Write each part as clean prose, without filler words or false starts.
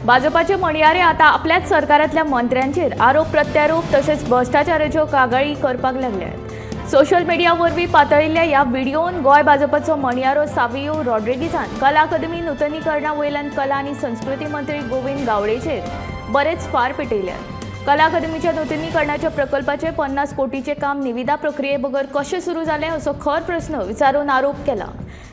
भाजपाचे म्हणयारे आतां आपल्याच सरकारांतल्या मंत्र्यांचेर आरोप प्रत्यारोप तशेंच भ्रश्टाचाराच्यो कागाळी करपाक लागल्यात. सोशल मिडिया वरवीं पातळिल्ल्या ह्या व्हिडियोन गोंय भाजपाचो म्हणयारो सावियो रॉड्रिगीसान कला अकादमी नुतनीकरणा वयल्यान कला आनी संस्कृती मंत्री गोविंद गावडेचेर बरेच फार पेटयल्यात. कला अकादमीच्या नुतनीकरणाच्या प्रकल्पाचे 50 कोटीचे काम निविदा प्रक्रिये बगर कशें सुरू जालें असो खर प्रस्न विचारून आरोप केला.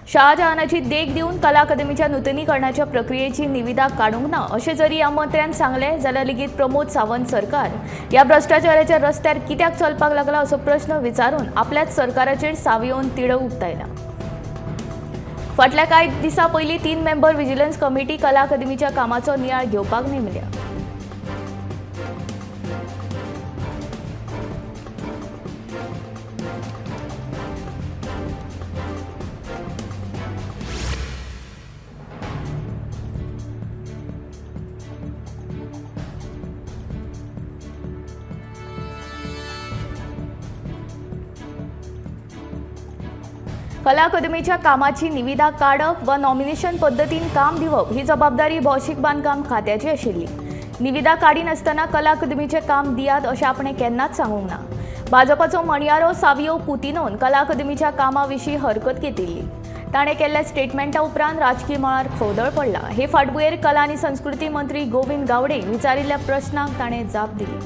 शाहजहानाची देख दिवन कला अकादमीच्या नुतनीकरणाच्या प्रक्रियेची निविदा काडूंक ना अशें जरी ह्या मंत्र्यान सांगलें जाल्यार लेगीत प्रमोद सावंत सरकार ह्या भ्रश्टाचाराच्या रस्त्यार कित्याक चलपाक लागला असो प्रस्न विचारून आपल्याच सरकाराचेर सावियोन तिडक उक्तायला. फाटल्या कांय दिसां पयलीं 3 मेंबर विजिलन्स कमिटी कला अकादमीच्या कामाचो नियाळ घेवपाक नेमल्या. कला अकादमीच्या कामाची निविदा काडप वा नॉमिनेशन पद्दतीन काम दिवप ही जबाबदारी भौशीक बांदकाम खात्याची आशिल्ली. निविदा काडिनासतना कला अकादमीचें काम दियात अशें आपणें केन्नाच सांगूंक ना. भाजपाचो म्हणयारो सावियो पुतिनोन कला अकादमीच्या कामा विशीं हरकत घेतिल्ली. ताणें केल्ल्या स्टेटमेंटा उपरांत राजकी मळार खवदळ पडला. हे फाटभुंयेर कला आनी संस्कृती मंत्री गोविंद गावडे विचारिल्ल्या प्रस्नाक ताणें जाप दिली.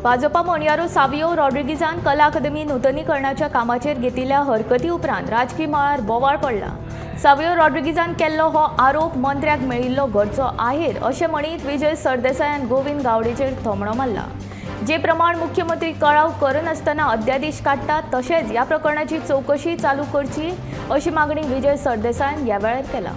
भाजपा म्हणयारो सावियो रॉड्रिगीसान कला अकादमी नुतनीकरणाच्या कामाचेर घेतिल्ल्या हरकती उपरांत राजकी मळार बोवाळ पडला. सावियो रॉड्रिगीसान केल्लो हो आरोप मंत्र्याक मेळिल्लो घरचो आहेर अशें म्हणीत विजय सरदेसायान गोविंद गावडेचेर थोमणो मारला. जे प्रमाण मुख्यमंत्री कळाव करनासतना अध्यादेश काडटात तशेंच ह्या प्रकरणाची चवकशी चालू करची अशी मागणी विजय सरदेसायान ह्या वेळार केला.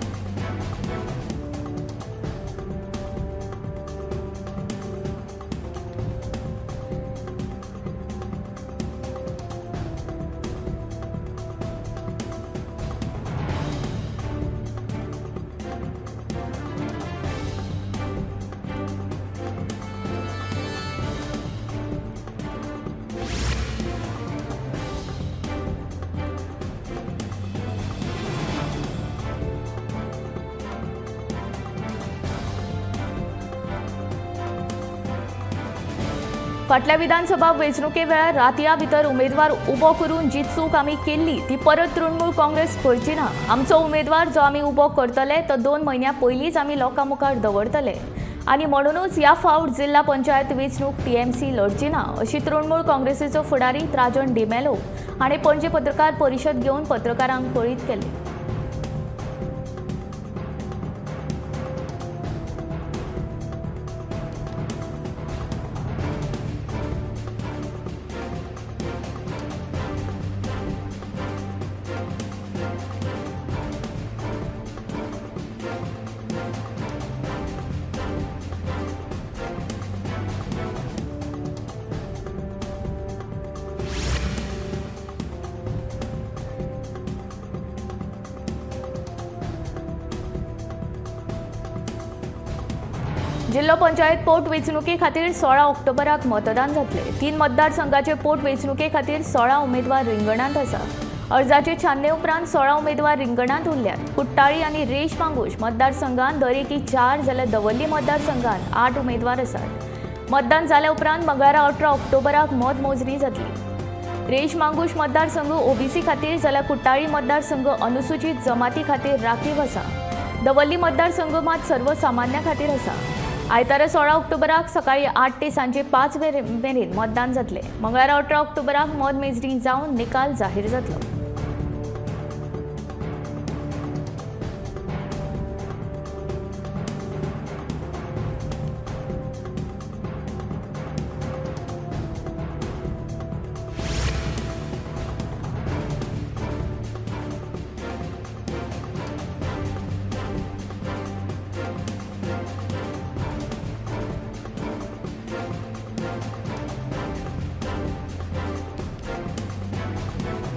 फाटल्या विधानसभा वेंचणुके वेळार रातया भितर उमेदवार उबो करून जी चूक आमी केल्ली ती परत तृणमूल काँग्रेस करची ना. आमचो उमेदवार जो आमी उबो करतले तो 2 म्हयन्यां पयलींच आमी लोकां मुखार दवरतले आनी म्हणूनच ह्या फावट जिल्हा पंचायत वेंचणूक टीएमसी लढची ना अशी तृणमूल काँग्रेसीचो फुडारी त्राजन डिमेलो हाणें पणजे पत्रकार परिशद घेवन पत्रकारांक कळीत केलें. जिल्हो पंचायत पोट वेंचणुके खातीर 16 ऑक्टोबराक मतदान जातलें. 3 मतदारसंघाचे पोट वेंचणुके खातीर 16 उमेदवार रिंगणांत आसा. अर्जाचे छानने उपरांत 16 उमेदवार रिंगणांत उरल्यात. कुट्टाळी आनी रेश मांगूश मतदारसंघात दरेकी 4 जाल्यार दवर्ली मतदारसंघात 8 उमेदवार आसात. मतदान जाल्या उपरांत मंगळारा 18 ऑक्टोबराक मतमोजणी जातली. रेश मांगूश मतदारसंघ ओबीसी खातीर जाल्यार कुट्टाळी मतदारसंघ अनुसूचित जमाती खातीर राखीव आसा. दवर्ली मतदारसंघ मात सर्वसामान्या खातीर आसा. आयतारा 16 ऑक्टोबराक सकाळी 8 ते सांजे 5 मेरेन मतदान जातलें. मंगळारा 18 ऑक्टोबराक मतमेजणी जावन निकाल जाहीर जातलो.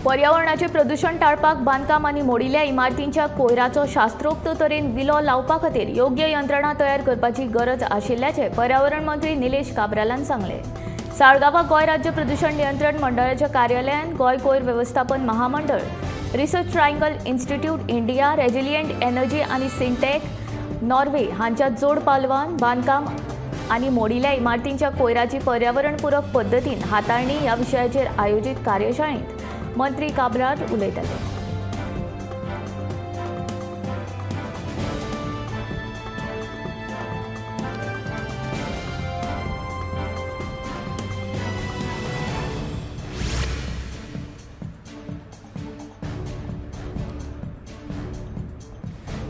पर्यावरणाचें प्रदूशण टाळपाक बांदकाम आनी मोडिल्ल्या इमारतींच्या कोयराचो शास्त्रोक्त तरेन विलो लावपा खातीर योग्य यंत्रणा तयार करपाची गरज आशिल्ल्याचें पर्यावरण मंत्री निलेश काब्रालान सांगलें. साळगांवां गोंय राज्य प्रदूशण नियंत्रण मंडळाच्या कार्यालयान गोंय कोयर वेवस्थापन महामंडळ, Research Triangle Institute India, Resilient Energy आनी सिंटेक नॉर्वे हांच्या जोड पालवान बांदकाम आनी मोडिल्ल्या इमारतींच्या कोयराची पर्यावरणपूरक पद्दतीन हाताळणी ह्या विशयाचेर आयोजीत कार्यशाळेंत मंत्री काब्राल उलयताले.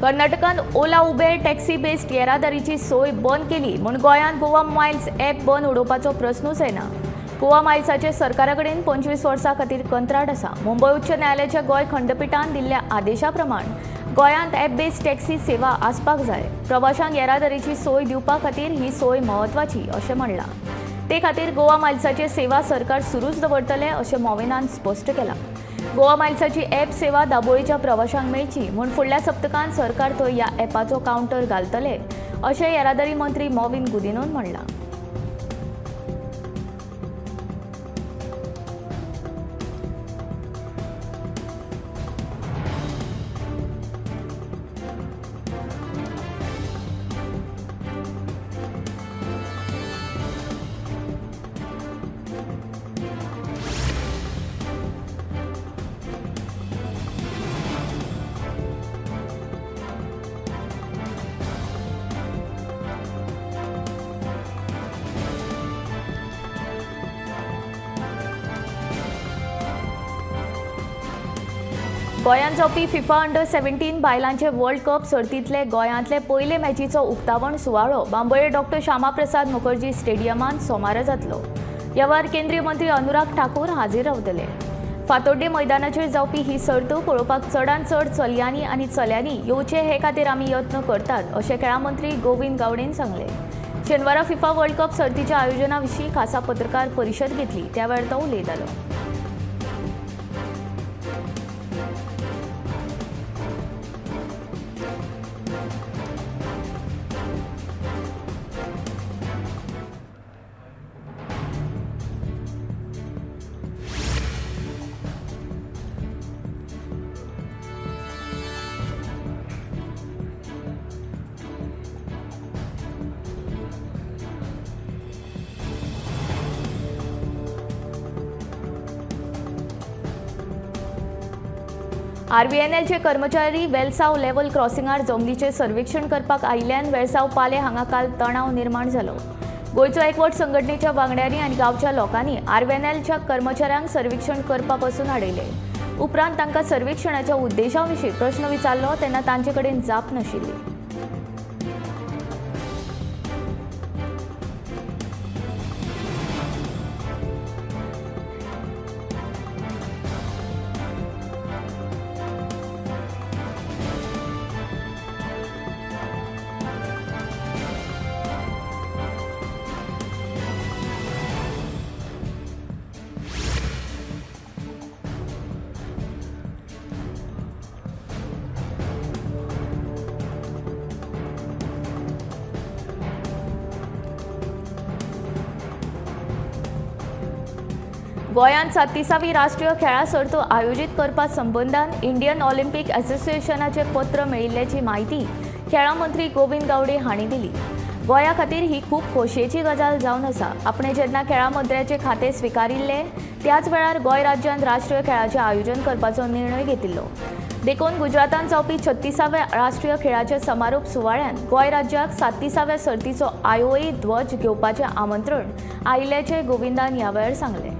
कर्नाटकान ओला उबेर टॅक्सी बेस्ड येरादारीची सोय बंद केली म्हूण गोंयांत गोवा मायल्स ॲप बंद उडोवपाचो प्रस्नूच येना. गोवा मायल्साचे सरकारा कडेन 25 वर्सां खातीर कंत्राट आसा. मुंबय उच्च न्यायालयाच्या गोंय खंडपिठान दिल्ल्या आदेशा प्रमाण गोंयांत ॲप बेस्ड टॅक्सी सेवा आसपाक जाय. प्रवाशांक येरादारीची सोय दिवपा खातीर ही सोय म्हत्वाची अशें म्हणलां. ते खातीर गोवा मायल्साची सेवा सरकार सुरूच दवरतले अशें मॉविनान स्पश्ट केलां. गोवा मायल्साची ॲप सेवा दाबोळीच्या प्रवाशांक मेळची म्हूण फुडल्या सप्तकांत सरकार थंय ह्या ॲपाचो कावंटर घालतले अशें येरादारी मंत्री मॉविन गुदिनोन म्हणलां. गोंयांत जावपी फिफा अंडर 17 बायलांचे वर्ल्ड कप सर्तींतले गोंयांतले पयले मॅचीचो उक्तावण सुवाळो बांबोळे डॉक्टर श्यामाप्रसाद मुखर्जी स्टेडियमांत सोमारा जातलो. ह्या वेळार केंद्रीय मंत्री अनुराग ठाकूर हाजीर रावतले. फातोड्डे मैदानाचेर जावपी ही सर्त पळोवपाक चडांत चड चलयांनी आनी चल्यांनी येवचे हे खातीर आमी यत्न करतात अशें खेळां मंत्री गोविंद गावडेन सांगलें. शेनवारा फिफा वर्ल्ड कप सर्तीच्या आयोजना विशीं खासा पत्रकार परिशद घेतली त्या वेळार तो उलयतालो. आरव्हीएनएलचे कर्मचारी वेलसाव लेव्हल क्रॉसिंगार जमनीचें सर्वेक्षण करपाक आयिल्ल्यान वेळसाव पाले हांगा काल तणाव निर्माण जालो. गोंयचो एकवट संघटनेच्या वांगड्यांनी आनी गांवच्या लोकांनी आरव्हीएनएलच्या कर्मचाऱ्यांक सर्वेक्षण करपा पसून आडयले. उपरांत तांकां सर्वेक्षणाच्या उद्देशा विशीं प्रस्न विचारलो तेन्ना तांचे कडेन जाप नाशिल्ली. गोंयांत 37वी राष्ट्रीय खेळां सर्त आयोजीत करपा संबंदान इंडियन ऑलिम्पीक असोसिएशनाचें पत्र मेळिल्ल्याची म्हायती खेळां मंत्री गोविंद गावडे हांणी दिली. गोंया खातीर ही खूब खोशयेची गजाल जावन आसा. आपणे जेन्ना खेळां मंत्र्याचें खातें स्विकारिल्लें त्याच वेळार गोंय राज्यांत राष्ट्रीय खेळाचें आयोजन करपाचो निर्णय घेतिल्लो. देखून गुजरातांत जावपी 36व्या राष्ट्रीय खेळाच्या समारोप सुवाळ्यांत गोंय राज्याक 37व्या सर्तीचो आयओए ध्वज घेवपाचें आमंत्रण आयिल्ल्याचें गोविंदान ह्या वेळार सांगलें.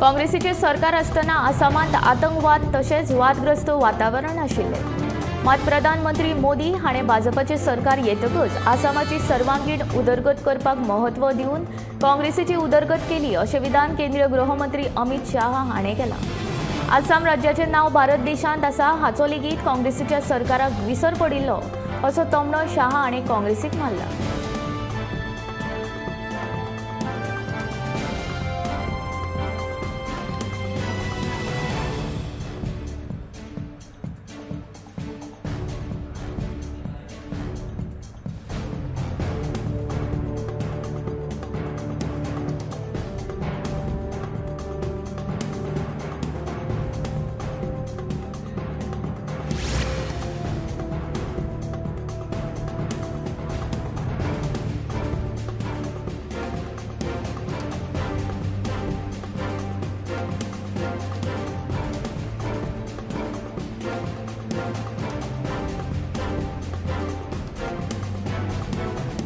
काँग्रेसीचे सरकार आसतना आसामांत आतंकवाद तशेंच वादग्रस्त वातावरण आशिल्लें. मात प्रधानमंत्री मोदी हाणें भाजपाचें सरकार येतकच आसामाची सर्वांगीण उदरगत करपाक म्हत्व दिवन काँग्रेसीची उदरगत केली अशें विधान केंद्रीय गृहमंत्री अमित शाह हाणें केलां. आसाम राज्याचें नांव भारत देशांत आसा हाचो लेगीत काँग्रेसीच्या सरकाराक विसर पडिल्लो असो तोमणो शाह हाणें काँग्रेसीक मारला.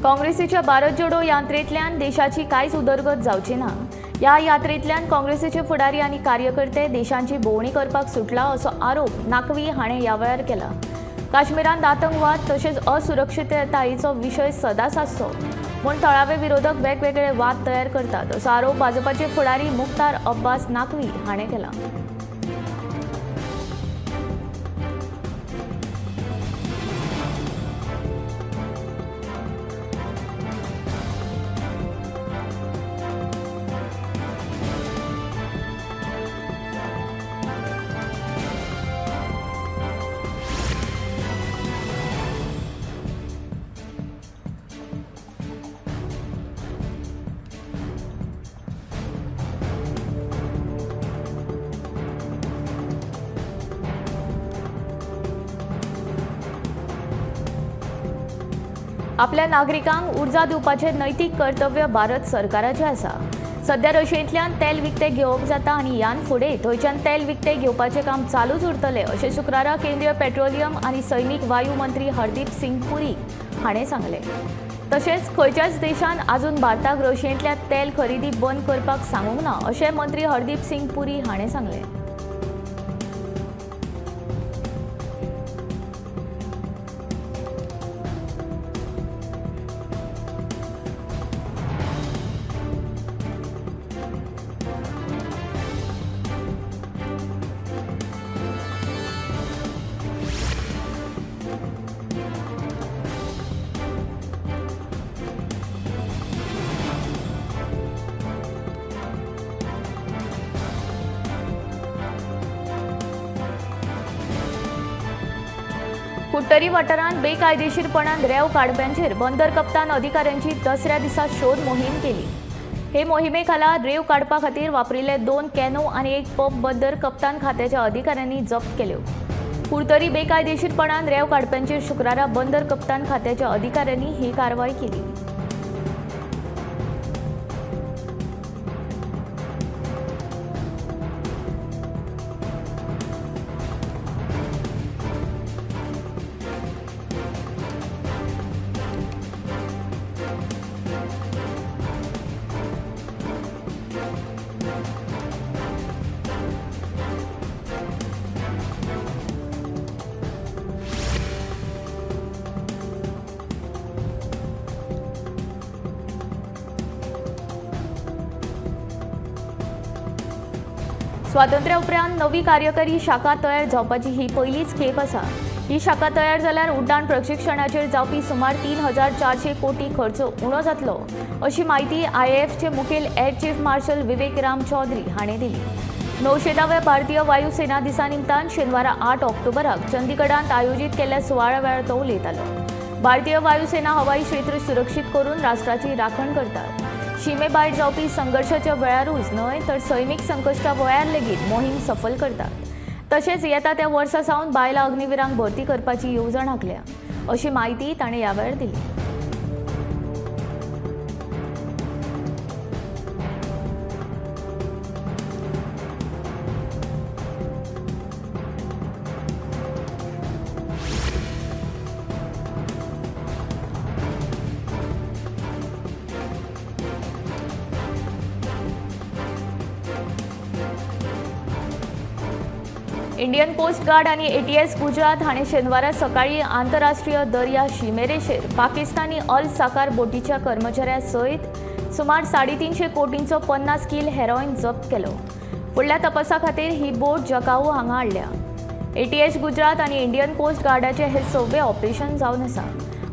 काँग्रेसीच्या भारत जोडो यात्रेंतल्यान देशाची कांयच उदरगत जावची ना. ह्या यात्रेंतल्यान काँग्रेसीचे फुडारी आनी कार्यकर्ते देशांची भोंवडी करपाक सुटला असो आरोप नाकवी हाणें ह्या वेळार केला. काश्मीरांत आतंकवाद तशेंच असुरक्षिततायेचो विशय सदांच आसचो म्हूण थळावे विरोधक वेगवेगळे वाद तयार करतात असो आरोप भाजपाचे फुडारी मुख्तार अब्बास नाकवी हाणें केला. आपल्या नागरिकांक उर्जा दिवपाचें नैतीक कर्तव्य भारत सरकाराचें आसा. सध्या रशियेंतल्यान तेल विकतें घेवप जाता आनी ह्यान फुडें थंयच्यान तेल विकतें घेवपाचें काम चालूच उरतलें अशें शुक्रारा केंद्रीय पेट्रोलियम आनी सैमीक वायू मंत्री हरदीप सिंग पुरी हाणें सांगलें. तशेंच खंयच्याच देशान आजून भारताक रशियेंतल्या तेल खरेदी बंद करपाक सांगूंक ना अशें मंत्री हरदीप सिंग पुरी हाणें सांगलें. कुडटरी वाठारांत बेकायदेशीरपणान रेंव काडप्यांचेर बंदर कप्तान अधिकाऱ्यांची दसऱ्या दिसा शोध मोहीम केली. हे मोहिमे खाला रेंव काडपा खातीर वापरिल्ले 2 कॅनो आनी 1 पंप बंदर कप्तान खात्याच्या अधिकाऱ्यांनी जप्त केल्यो. कुडटरी बेकायदेशीरपणान रेंव काडप्यांचेर शुक्रारा बंदर कप्तान खात्याच्या अधिकाऱ्यांनी ही कारवाय केली. स्वातंत्र्या उपरांत नवी कार्यकारी शाखा तयार जावपाची ही पयलीच खेप आसा. ही शाखा तयार जाल्यार उड्डाण प्रशिक्षणाचेर जावपी सुमार 3400 कोटी खर्च उणो जातलो अशी म्हायती आयएएफचे मुखेल air chief marshal Vivek Ram Chaudhari हाणें दिली. 900व्या भारतीय वायुसेना दिसा निमतान शेनवारा 8 ऑक्टोबराक चंदीगडांत आयोजीत केल्ल्या सुवाळ्या वेळार तो उलयतालो. भारतीय वायुसेना हवाई क्षेत्र सुरक्षीत करून राष्ट्राची राखण करतात. शिमेभायर जावपी संघर्शाच्या वेळारूच न्हय तर सैमीक संकश्टा वेळार लेगीत मोहीम सफल करतात. तशेंच येता त्या वर्सा सावन बायलां अग्निवीरांक भरती करपाची येवजण आंखल्या अशी म्हायती ताणें ह्या वेळार दिली. इंडियन कोस्ट गार्ड आनी एटीएस गुजरात हाणें शेनवारा सकाळीं आंतरराष्ट्रीय दर्या शिमेरेचेर पाकिस्तानी अल साकार बोटीच्या कर्मचाऱ्या सयत सुमार 350 कोटींचो 50 किल हेरॉइन जप्त केलो. फुडल्या तपासा खातीर ही बोट जकाऊ हांगा हाडल्या. एटीएस गुजरात आनी इंडियन कोस्ट गार्डाचे हे सव्वे ऑपरेशन जावन आसा.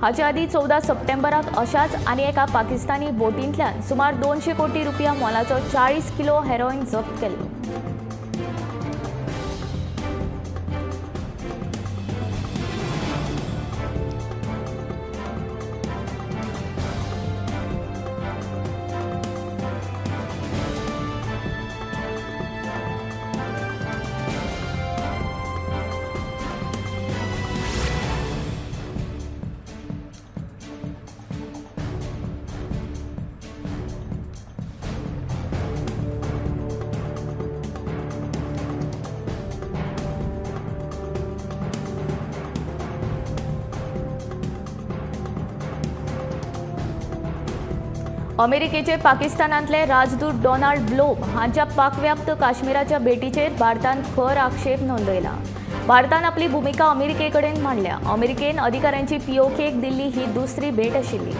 हाचे आदीं 14 सप्टेंबराक अशाच आनी एका पाकिस्तानी बोटींतल्यान सुमार 200 कोटी रुपया मोलाचो 40 किलो हेरॉइन जप्त केल्लो. अमेरिकेचे पाकिस्तानांतले राजदूत डोनाल्ड ब्लोम हांच्या पाकव्याप्त काश्मीराच्या भेटीचेर भारतान खर आक्षेप नोंदयला. भारतान आपली भुमिका अमेरिकेकडेन मांडल्या. अमेरिकेन अधिकाऱ्यांची पीओकेक दिल्ली ही दुसरी भेट आशिल्ली.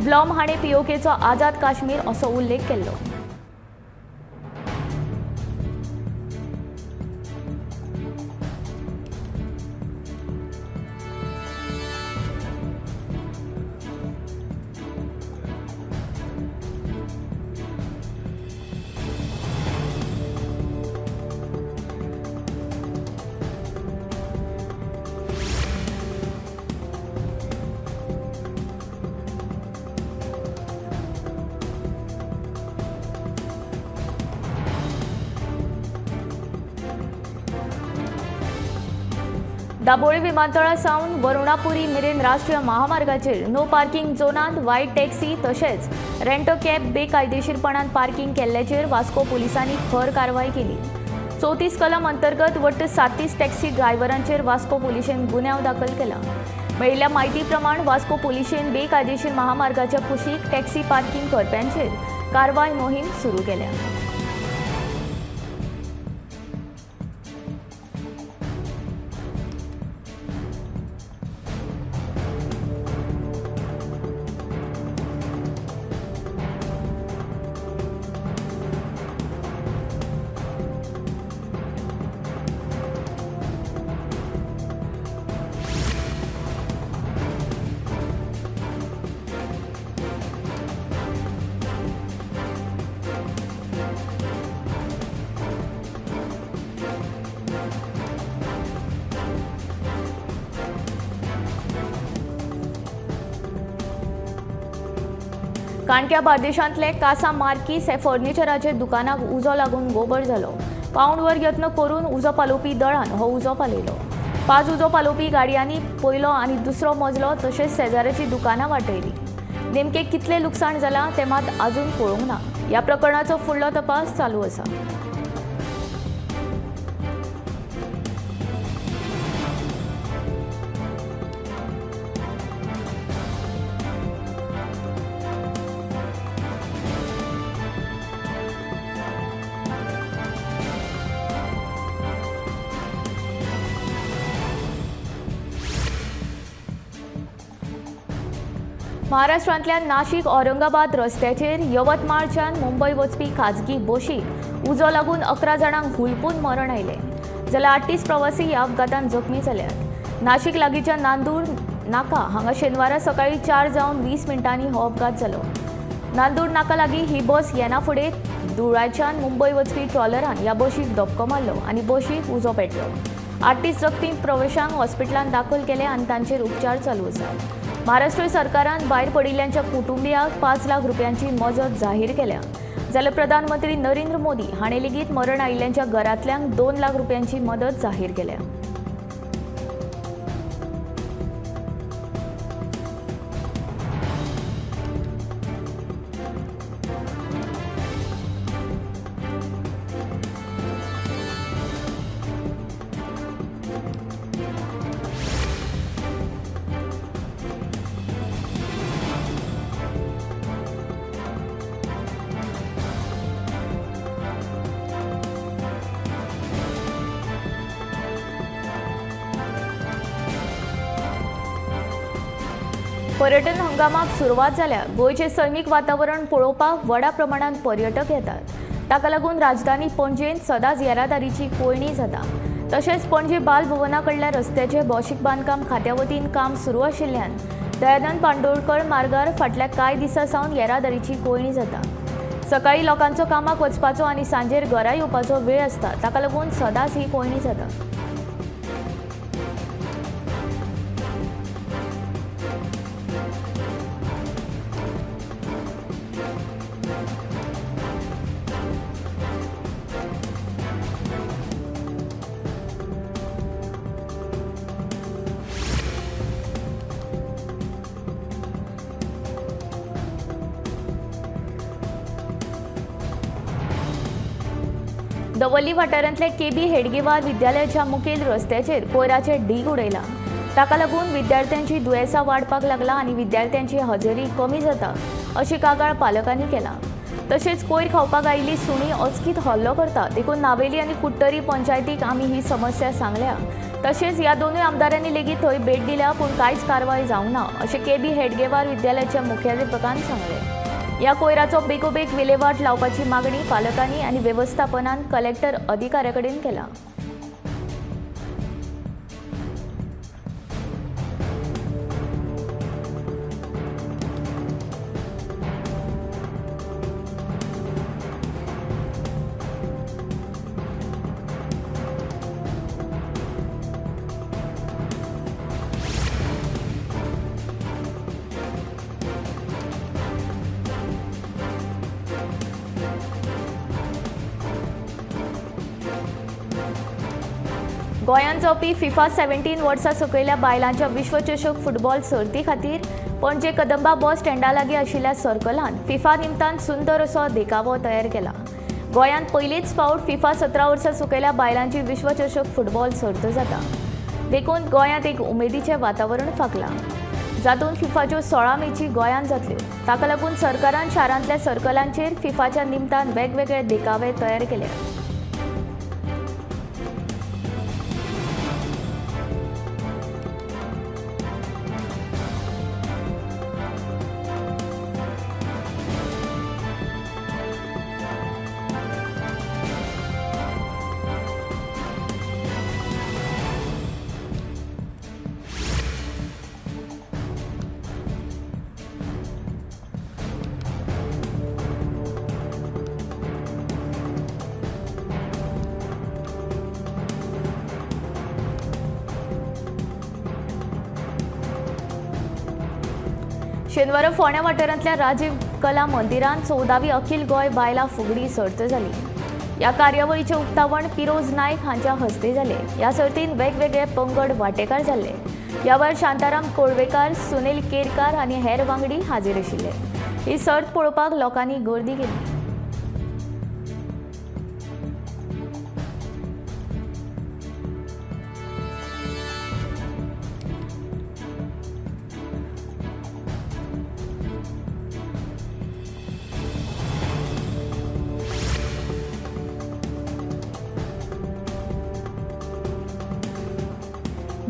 ब्लॉम हाणें पीओकेचो आझाद काश्मीर असो उल्लेख केल्लो. दाबोळी विमानतळा सावन वरुणापुरी मेरेन राष्ट्रीय महामार्गाचेर नो पार्किंग झोनांत वायट टॅक्सी तशेंच रेंटो कॅब बेकायदेशीरपणान पार्किंग केल्ल्याचेर वास्को पुलिसांनी खर कारवाय केली. 34 कलम अंतर्गत वट्ट 37 टॅक्सी ड्रायव्हरांचेर वास्को पुलिशेन गुन्यांव दाखल केला. मेळिल्ल्या म्हायती प्रमाण वास्को पुलिशेन बेकायदेशीर महामार्गाच्या कुशीक टॅक्सी पार्किंग करप्यांचेर कारवाय मोहीम सुरू केल्या. काणक्या बार्देशांतले कासा मार्कीस हे फर्निचराचे दुकानाक उजो लागून गोबर जालो. पावणवर यत्न करून उजो पालोवपी दळान हो उजो पालयलो. 5 उजो पालोवपी गाडयांनी पयलो आनी दुसरो मजलो तशेंच शेजाऱ्याची दुकानां वाटयली. नेमके कितले लुकसाण जालां तें मात अजून कळूंक ना. ह्या प्रकरणाचो फुडलो तपास चालू आसा. महाराष्ट्रांतल्या नाशिक औरंगाबाद रस्त्याचेर यवतमाळच्यान मुंबय वचपी खाजगी बशीक उजो लागून 11 जाणांक हुलपून मरण आयलें, जाल्यार 38 प्रवासी ह्या अपघातान जखमी जाल्यात. नाशिक लागींच्या नांदूर नाका हांगा शेनवारा सकाळीं 4:20 हो अपघात जालो. नांदूर नाका लागीं ही बस येना फुडें धुळ्याच्यान मुंबय वचपी ट्रॉलरान ह्या बशीक धपको मारलो आनी बशीक उजो पेटलो. 38 जखमी प्रवेशांक हॉस्पिटलांत दाखल केले आनी तांचेर उपचार चालू आसात. महाराष्ट्र सरकारान भायर पडिल्ल्यांच्या कुटुंबियांक 5 लाख रुपयांची मजत जाहीर केल्या, जाल्यार प्रधानमंत्री नरेंद्र मोदी हाणें लेगीत मरण आयिल्ल्यांच्या घरांतल्यांक 2 लाख रुपयांची मदत जाहीर केल्या. पर्यटन हंगामाक सुरवात जाल्या. गोंयचें सैमीक वातावरण पळोवपाक व्हडा प्रमाणांत पर्यटक येतात. ताका लागून राजधानी पणजेंत सदांच येरादारीची कोंयडी जाता. तशेंच पणजे बालभवना कडल्या रस्त्याचें भौशीक बांदकाम खात्या वतीन काम सुरू आशिल्ल्यान दयानंद बांदोडकर मार्गार फाटल्या कांय दिसां सावन येरादारीची कोंयडी जाता. सकाळी लोकांचो कामाक वचपाचो आनी सांजेर घरा येवपाचो वेळ आसता. ताका लागून सदांच ही कोंयडी जाता. दवर्ली वाठारांतल्या केबी हेडगेवार विद्यालयाच्या मुखेल रस्त्याचेर कोयराचे ढीग उडयला. ताका लागून विद्यार्थ्यांची दुयेंसां वाडपाक लागला आनी विद्यार्थ्यांची हजेरी कमी जाता अशी कागाळ पालकांनी केला. तशेंच कोयर खावपाक आयिल्ली सुणी अचकीत हल्लो करता. देखून नावेली आनी कुडटरी पंचायतीक आमी ही समस्या सांगल्या. तशेंच ह्या दोनूय आमदारांनी लेगीत थंय भेट दिल्या, पूण कांयच कारवाय जावंक ना अशें केबी हेडगेवार विद्यालयाच्या मुख्याध्यापकान सांगलें. ह्या कोयराचो बेगोबेग विलेवाट लावपाची मागणी पालकांनी आनी वेवस्थापनान कलेक्टर अधिकाऱ्या कडेन केला. गोंयांत जावपी फिफा 17 वर्सां सकयल्या बायलांच्या विश्वचषक फुटबॉल सर्ती खातीर पणजे कदंबा बस स्टँडा लागीं आशिल्ल्या सर्कलान फिफा निमतान सुंदर असो देखावो तयार केला. गोंयांत पयलीच फावट फिफा 17 वर्सां सकयल्या बायलांची विश्वचषक फुटबॉल सर्त जाता. देखून गोंयांत एक उमेदीचें वातावरण फांकलां, जातूंत फिफाच्यो 16 मॅची गोंयांत जातल्यो. ताका लागून सरकारान शारांतल्या सर्कलांचेर फिफाच्या निमतान वेगवेगळे देखावे तयार केले. शेनवारा फोंड्या वाठारांतल्या राजीव कला मंदिरांत 14वी अखिल गोंय बायलां फुगडी सर्त जाली. ह्या कार्यावळीचें उक्तावण पिरोज नायक हांच्या हस्ते जालें. ह्या सर्तीन वेगवेगळे पंगड वांटेकार जाल्ले. ह्या वेळार शांताराम कोळवेकार, सुनील केरकार आनी हेर वांगडी हाजीर आशिल्ले. ही सर्त पळोवपाक लोकांनी गर्दी केली.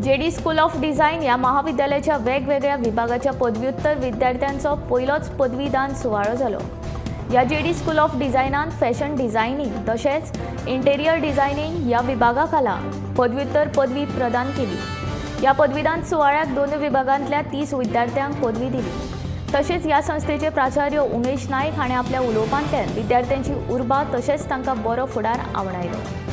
जेडी स्कूल ऑफ डिझायन ह्या महाविद्यालयाच्या वेगवेगळ्या विभागाच्या पदव्युत्तर विद्यार्थ्यांचो पयलोच पदवीदान सुवाळो जालो. ह्या जेडी स्कूल ऑफ डिझायनान फॅशन डिझायनिंग तशेंच इंटेरियर डिझायनिंग ह्या विभागा खाला पदव्युत्तर पदवी प्रदान केली. ह्या पदवीदान सुवाळ्याक दोनूय विभागांतल्या 30 विद्यार्थ्यांक पदवी दिली. तशेंच ह्या संस्थेचे प्राचार्य उमेश नायक हाणें आपल्या उलोवपांतल्यान विद्यार्थ्यांची उर्बा तशेंच तांकां बरो फुडार आवडायलो.